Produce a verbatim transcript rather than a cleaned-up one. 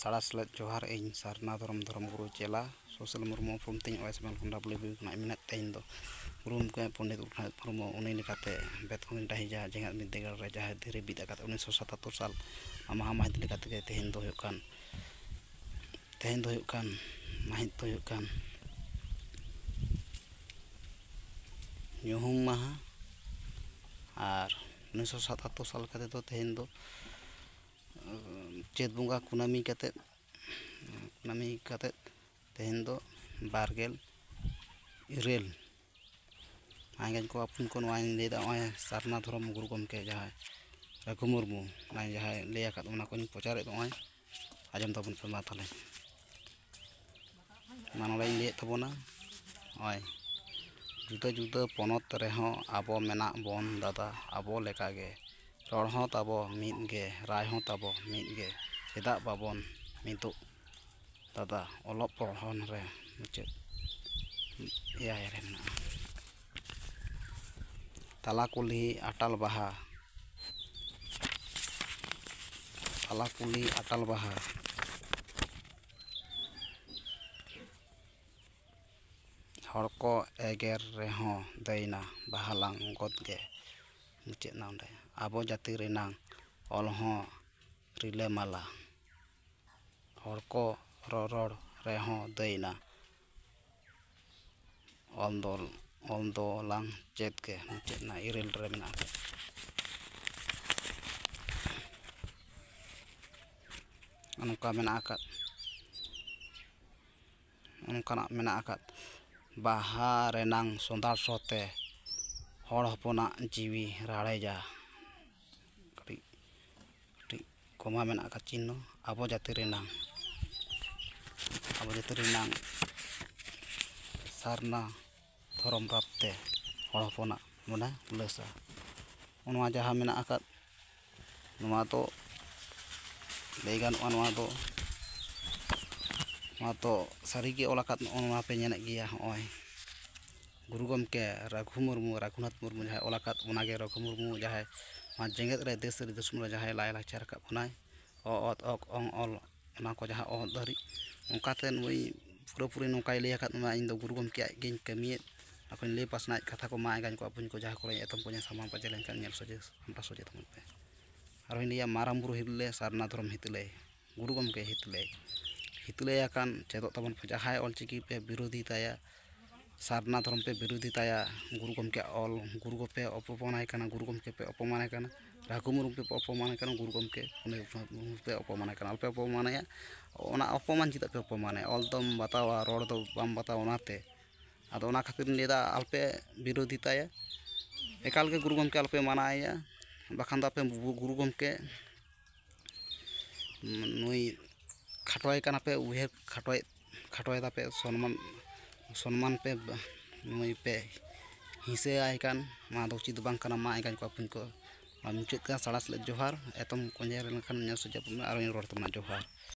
ᱥᱟᱲᱟ ᱥᱮᱞᱮᱫ ᱡᱚᱦᱟᱨ᱾ ᱤᱧ ᱥᱟᱨᱱᱟ ᱫᱷᱚᱨᱚᱢ, ᱫᱷᱚᱨᱚᱢ ᱜᱩᱨᱩ ᱪᱮᱞᱟ ᱥᱩᱥᱤᱞ ᱢᱩᱨᱢᱩ, ᱩᱯᱨᱩᱢ ᱛᱤᱧ ᱳᱭᱮᱥᱴ ᱵᱮᱝᱜᱚᱞ ᱠᱷᱚᱱ ᱰᱟᱵᱞᱤᱭᱩ ᱵᱤ ᱠᱷᱚᱱᱟᱜ ᱤᱧ ᱢᱮᱱᱮᱫ, ᱛᱮᱦᱮᱧ ᱫᱚ ᱜᱩᱨᱩ ᱜᱚᱢᱠᱮ ᱯᱚᱱᱰᱤᱛ ᱨᱚᱜᱷᱩᱱᱟᱛᱷ ᱢᱩᱨᱢᱩ, ᱩᱱᱤ ᱞᱮᱠᱟᱛᱮ ᱵᱮᱛᱠᱩᱸᱫᱽᱨᱤ ᱰᱟᱹᱦᱤᱡᱟ ᱡᱮᱜᱮᱛ ᱵᱤᱨᱫᱟᱹᱜᱟᱲ ᱨᱮ ᱡᱟᱦᱟᱸᱭ ᱫᱷᱤᱨᱤ ᱵᱤᱫ ᱟᱠᱟᱫ, ᱩᱱᱤᱥᱥᱚ ᱥᱟᱛᱟᱛᱛᱳᱨ ᱥᱟᱞ ᱢᱟᱦᱟ ᱢᱟᱹᱦᱤᱛ ᱞᱮᱠᱟ ᱛᱮᱜᱮ ᱛᱮᱦᱮᱧ ᱫᱚ ᱦᱩᱭᱩᱜ ᱠᱟᱱ, ᱛᱮᱦᱮᱧ ᱫᱚ ᱦᱩᱭᱩᱜ ᱠᱟᱱ, ᱢᱟᱹᱦᱤᱛ ᱫᱚ ᱦᱩᱭᱩᱜ ᱠᱟᱱ ᱧᱩᱦᱩᱢ ᱢᱟᱦᱟ᱾ ᱟᱨ ᱩᱱᱤᱥᱥᱚ ᱥᱟᱛᱟᱛᱛᱳᱨ ᱥᱟᱞ ᱞᱮᱠᱟ ᱛᱮᱫᱚ ᱛᱮᱦᱮᱧ ᱫᱚ ᱪᱟᱹᱛ ᱵᱚᱸᱜᱟ ᱠᱩᱱᱟᱹᱢᱤ ᱠᱟᱛᱮᱫ, ᱠᱩᱱᱟᱹᱢᱤ ᱠᱟᱛᱮᱫ ᱛᱮᱦᱮᱧ ᱫᱚ ᱵᱟᱨ ᱜᱮᱞ ᱤᱨᱟᱹᱞ᱾ ᱟᱸᱜᱟᱡ ᱠᱚ ᱟᱯᱩᱱ ᱠᱚ, ᱱᱚᱣᱟᱧ ᱞᱟᱹᱭᱫᱟ, ᱱᱚᱜᱼᱚᱭ ᱥᱟᱨᱱᱟ ᱫᱷᱚᱨᱚᱢ ᱜᱩᱨᱩ ᱜᱚᱢᱠᱮ ᱡᱟᱦᱟᱸᱭ ᱨᱟᱹᱜᱷᱩ ᱢᱩᱨᱢᱩ, ᱚᱱᱟ ᱡᱟᱦᱟᱸᱭ ᱞᱟᱹᱭ ᱟᱠᱟᱫ, ᱚᱱᱟ ᱠᱚᱧ ᱯᱨᱚᱪᱟᱨᱮᱫ, ᱱᱚᱜᱼᱚᱭ ᱟᱸᱡᱚᱢ ᱛᱟᱵᱚᱱ ᱯᱮ ᱢᱟ ᱛᱟᱦᱚᱞᱮ᱾ ᱢᱟ ᱱᱚᱰᱮᱧ ᱞᱟᱹᱭᱮᱫ ᱛᱟᱵᱚᱱᱟ, ᱱᱚᱜᱼᱚᱭ ᱡᱩᱫᱟᱹ ᱡᱩᱫᱟᱹ ᱯᱚᱱᱚᱛ ᱨᱮᱦᱚᱸ ᱟᱵᱚ ᱢᱮᱱᱟᱜ ᱵᱚᱱ ᱫᱟᱫᱟ ᱟᱵᱚ ᱞᱮᱠᱟᱜᱮ, ᱨᱚᱲ ᱦᱚᱸ ᱛᱟᱵᱚ ᱢᱤᱫ ᱜᱮ, ᱨᱟᱭ ᱦᱚᱸ ᱛᱟᱵᱚ ᱢᱤᱫ ᱜᱮ, ᱪᱮᱫᱟᱜ ᱵᱟᱵᱚᱱ ᱢᱤᱫᱚᱜ ᱫᱟᱫᱟ? ᱚᱞᱚᱜ ᱯᱚᱲᱦᱚᱱ ᱨᱮ ᱢᱩᱪᱟᱹᱫ ᱮᱭᱟᱭ ᱨᱮ ᱢᱮᱱᱟᱜᱼᱟ᱾ ᱛᱟᱞᱟ ᱠᱩᱞᱦᱤ ᱟᱴᱟᱞ ᱵᱟᱦᱟ, ᱛᱟᱞᱟ ᱠᱩᱞᱦᱤ ᱟᱴᱟᱞ ᱵᱟᱦᱟ, ᱦᱚᱲ ᱠᱚ ᱮᱜᱮᱨ ᱨᱮᱦᱚᱸ ᱫᱟᱹᱭᱱᱟ, ᱵᱟᱦᱟ ᱞᱟᱝ ᱜᱚᱫ ᱜᱮ᱾ ᱢᱩᱪᱟᱹᱫ ᱮᱱᱟ ᱚᱸᱰᱮ᱾ ᱟᱵᱚ ᱡᱟᱹᱛᱤ ᱨᱮᱱᱟᱝ ᱚᱞ ᱦᱚᱸ ᱨᱤᱞᱟᱹᱢᱟᱞᱟ, ᱦᱚᱲ ᱠᱚ ᱨᱚᱨᱚᱲ ᱨᱮᱦᱚᱸ ᱫᱟᱹᱭᱱᱟ, ᱚᱞ ᱫᱚ, ᱚᱞ ᱫᱚᱞᱟᱝ ᱪᱮᱫ ᱜᱮ᱾ ᱢᱩᱪᱟᱹᱫ ᱮᱱᱟ, ᱤᱨᱟᱹᱞ ᱨᱮ ᱢᱮᱱᱟᱜ ᱟᱠᱟᱫ᱾ ᱱᱚᱝᱠᱟ ᱢᱮᱱᱟᱜ ᱟᱠᱟᱫ, ᱚᱱᱠᱟᱱᱟᱜ ᱢᱮᱱᱟᱜ ᱟᱠᱟᱫ, ᱵᱟᱦᱟ ᱨᱮᱱᱟᱝ ᱥᱚᱸᱫᱷᱟᱲ ᱥᱚ ᱛᱮ ᱦᱚᱲ ᱦᱚᱯᱚᱱᱟᱜ ᱡᱤᱣᱤ ᱨᱟᱲᱮᱡᱟ᱾ ᱠᱟᱹᱴᱤᱡ, ᱠᱟᱹᱴᱤᱡ ᱠᱚᱢᱟ ᱢᱮᱱᱟᱜ ᱟᱠᱟᱫ ᱪᱤᱱᱦᱚ, ᱟᱵᱚ ᱡᱟᱹᱛᱤ ᱨᱮᱱᱟᱝ, ᱟᱵᱚ ᱡᱟᱹᱛᱤ ᱨᱮᱱᱟᱝ ᱥᱟᱨᱱᱟ ᱫᱷᱚᱨᱚᱢ ᱨᱟᱯ ᱛᱮ ᱦᱚᱲ ᱦᱚᱯᱚᱱᱟᱜ ᱢᱚᱱᱮ ᱦᱩᱞᱟᱹᱥᱟ᱾ ᱱᱚᱣᱟ ᱡᱟᱦᱟᱸ ᱢᱮᱱᱟᱜ ᱟᱠᱟᱫ, ᱱᱚᱣᱟ ᱫᱚ ᱞᱟᱹᱭ ᱜᱟᱱᱚᱜᱼᱟ, ᱱᱚᱣᱟ ᱫᱚ, ᱱᱚᱣᱟ ᱫᱚ ᱥᱟᱹᱨᱤᱜᱮ ᱚᱞ ᱟᱠᱟᱫ᱾ ᱱᱚᱜᱼᱚ ᱱᱚᱣᱟ ᱯᱮ ᱧᱮᱞᱮᱫ ᱜᱮᱭᱟ, ᱦᱚᱸᱜᱼᱚᱭ ᱜᱩᱨᱩ ᱜᱚᱢᱠᱮ ᱨᱟᱹᱜᱷᱩ ᱢᱩᱨᱢᱩ, ᱨᱟᱹᱜᱷᱩᱱᱟᱛᱷ ᱢᱩᱨᱢᱩ ᱡᱟᱦᱟᱸᱭ ᱚᱞ ᱟᱠᱟᱫ, ᱚᱱᱟᱜᱮ ᱨᱟᱹᱜᱷᱩ ᱢᱩᱨᱢᱩ ᱡᱟᱦᱟᱸᱭ ᱱᱚᱣᱟ ᱡᱮᱜᱮᱛ ᱨᱮ, ᱫᱮᱥ ᱨᱮ, ᱫᱤᱥᱚᱢ ᱨᱮ ᱡᱟᱦᱟᱸᱭ ᱞᱟᱭᱼᱞᱟᱠᱪᱟᱨ ᱟᱠᱟᱫ ᱵᱚᱱᱟᱭ, ᱚ, ᱚᱛ, ᱚᱠ, ᱚᱝ, ᱚᱞ, ᱚᱱᱟ ᱠᱚ ᱡᱟᱦᱟᱸ ᱚᱦᱚᱫ ᱫᱷᱟᱹᱨᱤᱡ, ᱚᱱᱠᱟᱛᱮ ᱱᱩᱭ ᱯᱩᱨᱟᱹᱯᱩᱨᱤ ᱱᱚᱝᱠᱟᱭ ᱞᱟᱹᱭ ᱟᱠᱟᱫ ᱵᱚᱱᱟ, ᱤᱧ ᱫᱚ ᱜᱩᱨᱩ ᱜᱚᱢᱠᱮᱭᱟᱜ ᱜᱮᱧ ᱠᱟᱹᱢᱤᱭᱮᱫ, ᱟᱨ ᱠᱚᱧ ᱞᱟᱹᱭ ᱯᱟᱥᱱᱟᱣᱮᱫ ᱠᱟᱛᱷᱟ ᱠᱚ ᱢᱟ ᱮᱸᱜᱟᱧ ᱠᱚ ᱟᱹᱯᱩᱧ ᱠᱚ ᱡᱟᱦᱟᱸ ᱠᱚᱨᱮ ᱮᱛᱚᱢ ᱠᱚᱧ ᱥᱟᱢᱟᱝ ᱯᱟᱪᱮ ᱞᱮᱱᱠᱷᱟᱱ ᱧᱮᱞ ᱥᱚᱡᱷᱮ ᱥᱟᱢᱴᱟᱣ ᱥᱚᱡᱷᱮ ᱛᱟᱵᱚᱱ ᱯᱮ᱾ ᱟᱨᱦᱚᱸᱧ ᱞᱟᱹᱭᱟ, ᱢᱟᱨᱟᱝ ᱵᱩᱨᱩ ᱦᱤᱨᱞᱟᱹ, ᱥᱟᱨᱱᱟ ᱫᱷᱚᱨᱚᱢ ᱦᱤᱛᱞᱟᱹᱭ, ᱜᱩᱨᱩ ᱜᱚᱢᱠᱮ ᱦᱤᱛᱞᱟᱹᱭ, ᱦᱤᱛᱞᱟᱹᱭ ᱟᱠᱟᱱ ᱪᱮᱫᱚᱜ ᱛᱟᱵᱚᱱ ᱯᱮ, ᱡᱟᱦᱟᱸᱭ ᱚᱞᱪᱤᱠᱤ ᱯᱮ ᱵᱤᱨᱳᱫᱷᱤ ᱛᱟᱭᱟ, ᱥᱟᱨᱱᱟ ᱫᱷᱚᱨᱚᱢ ᱯᱮ ᱵᱤᱨᱳᱫᱷᱤ ᱛᱟᱭᱟ, ᱜᱩᱨᱩ ᱜᱚᱢᱠᱮᱭᱟᱜ ᱚᱞ, ᱜᱩᱨᱩ ᱠᱚᱯᱮ ᱚᱯᱚᱢᱟᱱᱟᱭ ᱠᱟᱱᱟ, ᱜᱩᱨᱩ ᱜᱚᱢᱠᱮ ᱯᱮ ᱚᱯᱚᱢᱟᱱᱟᱭ ᱠᱟᱱᱟ, ᱨᱟᱹᱜᱷᱩ ᱢᱩᱨᱢᱩ ᱯᱮ ᱚᱯᱚᱢᱟᱱᱟᱭ ᱠᱟᱱᱟ, ᱜᱩᱨᱩ ᱜᱚᱢᱠᱮ ᱯᱩᱱᱟᱹᱭ ᱢᱩᱨᱢᱩ ᱯᱮ ᱚᱯᱚᱢᱟᱱᱟᱭ ᱠᱟᱱᱟ, ᱟᱞᱚᱯᱮ ᱚᱯᱚᱢᱟᱱᱟᱭᱟ᱾ ᱚᱱᱟ ᱚᱯᱚᱢᱟᱱ ᱪᱮᱫᱟᱜ ᱯᱮ ᱚᱯᱚᱢᱟᱱᱟᱭᱟ? ᱚᱞ ᱫᱚᱢ ᱵᱟᱛᱟᱣᱟ, ᱨᱚᱲ ᱫᱚ ᱵᱟᱢ ᱵᱟᱛᱟᱣᱟ, ᱚᱱᱟᱛᱮ᱾ ᱟᱫᱚ ᱚᱱᱟ ᱠᱷᱟᱹᱛᱤᱨ ᱤᱧ ᱞᱟᱹᱭᱫᱟ, ᱟᱞᱚᱯᱮ ᱵᱤᱨᱳᱫᱷᱤ ᱛᱟᱭᱟ, ᱮᱠᱟᱞ ᱜᱮ ᱜᱩᱨᱩ ᱜᱚᱢᱠᱮ ᱟᱞᱚᱯᱮ ᱢᱟᱱᱟᱭᱟ, ᱵᱟᱠᱷᱟᱱ ᱫᱚ ᱟᱯᱮ ᱜᱩᱨᱩ ᱜᱚᱢᱠᱮ ᱱᱩᱭ ᱠᱷᱟᱴᱚᱭ ᱠᱟᱱᱟ ᱯᱮ, ᱩᱭᱦᱟᱹᱨ ᱠᱷᱟᱴᱚᱭ, ᱠᱷᱟᱴᱚᱭ ᱫᱟᱯᱮ, ᱥᱚᱱᱢᱟᱱ, ᱥᱚᱱᱢᱟᱱ ᱯᱮ, ᱱᱩᱭ ᱯᱮ ᱦᱤᱸᱥᱟᱹ ᱟᱭ ᱠᱟᱱ, ᱱᱚᱣᱟ ᱫᱚ ᱩᱪᱤᱛ ᱵᱟᱝ ᱠᱟᱱᱟ᱾ ᱢᱟ ᱮᱸᱜᱟᱧ ᱠᱚ ᱟᱹᱯᱩᱧ ᱠᱚ, ᱢᱟ ᱢᱩᱪᱟᱹᱫ ᱠᱟᱱᱟ ᱥᱟᱲᱟᱥ ᱞᱮ ᱡᱚᱦᱟᱨ᱾ ᱮᱛᱚᱢ ᱠᱚᱧᱮ ᱞᱮᱱᱠᱷᱟᱱ ᱧᱮᱞ ᱥᱚᱡᱷᱮ ᱵᱚᱱ ᱢᱮ, ᱟᱨᱚᱧ ᱨᱚᱲ ᱛᱟᱵᱚᱱᱟ᱾ ᱡᱚᱦᱟᱨ᱾